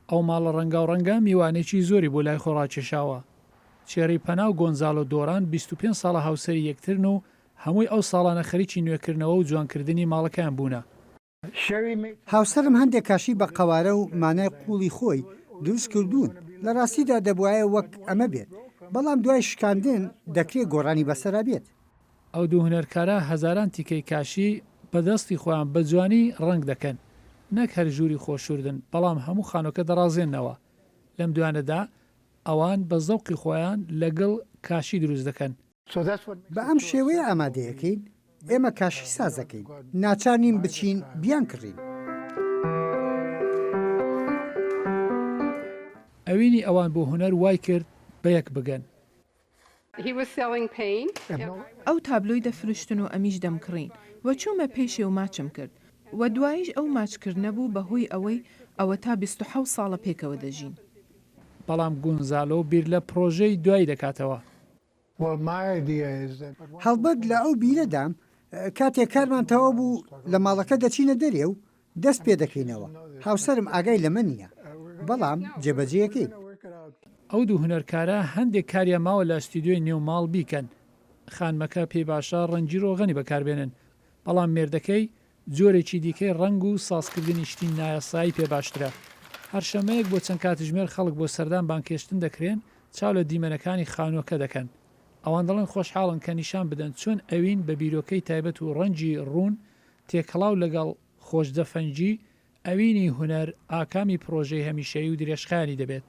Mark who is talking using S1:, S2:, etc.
S1: ئەو ماڵە ڕەنگاوڕەنگە میوانێکی زۆری بۆ لای خۆ ڕاکێشاوە. چێری پەنا و گۆنزالۆ دۆران 25 ساڵە هاوسەری یەکترن و هەمووی ئەو ساڵانە خەریکی نوێکردنەوە و جوانکردنی ماڵەکەیان بوونە.
S2: هاوسەرم هەندێک کاشی بە قەوارە و مانای قووڵی خۆی دروست کردوون، لە ڕاستیدا دەبوایە وەک ئەمە بێت، بەڵام دوای شکاندن دەکرێ گۆڕانی بەسەرا بێت.
S1: ئەو دوو هونەرکارە هەزاران تیکەی کاشی بە دەستی خۆیان بە جوانی ڕەنگ دەکەن، نەک هەر ژووری خۆشوردن، بەڵام هەموو خانووەکە دەڕازێننەوە. لەم دوایانەدا ئەوان بە زەوقی خۆیان لە گڵ کاشی دروست دەکەن.
S2: بە ئەم شێوەیە ئامادەیەکەین، ئێمە کاشی ساز دەکەین، ناچار نین بچین بیانکڕین.
S1: ئەوینی ئەوان بۆ هونەر وای کرد بەیەک بگەن.
S3: ئەو تابلۆی دەفرشتن و ئەمیش دەمکڕین و چوومە پێشێ و ماچم کرد و دواییش ئەو ماچکردنە بوو بە هۆی ئەوەی ئەوەتا 27 ساڵە پێکەوە دەژین.
S1: بەڵام گونزالۆ بیر لە پڕۆژەی دوایی دەکاتەوە.
S2: هەڵبەت لە ئەو بیرەدام کاتێک کارمان تەواو بوو لە ماڵەکە دەچینە دەرێ و دەست پێ دەکەینەوە، هاوسەرم ئاگای لەمە نییە، بەڵام جێبەجێیەکەین.
S1: ئەو دوو هونەرکارە هەندێک کاریان ماوە لە ستیدیۆی نێو ماڵ بیکەن، خانمەکە پێی باشە ڕەنگی ڕۆغەنی بەکاربێنن، بەڵام مێردەکەی جۆرێکی دیکەی ڕەنگ و سازکردنی شتی نایاسایی پێ باشترە. هەر شەممەیەک بۆ چەند کاتژمێر خەڵک بۆ سەردان بانگهێشتن دەکرێن، چاو لە دیمەنەکانی خانووەکە دەکەن. ئەوان دەڵێن خۆشحاڵن کە نیشان بدەن چۆن ئەوین بە بیرۆکەی تایبەت و ڕەنگی ڕوون تێکەڵاو لەگەڵ خۆشدەفەنگی ئەوینی هونەر ئاکامی پڕۆژەی هەمیشەیی و درێژخایەنی دەبێت.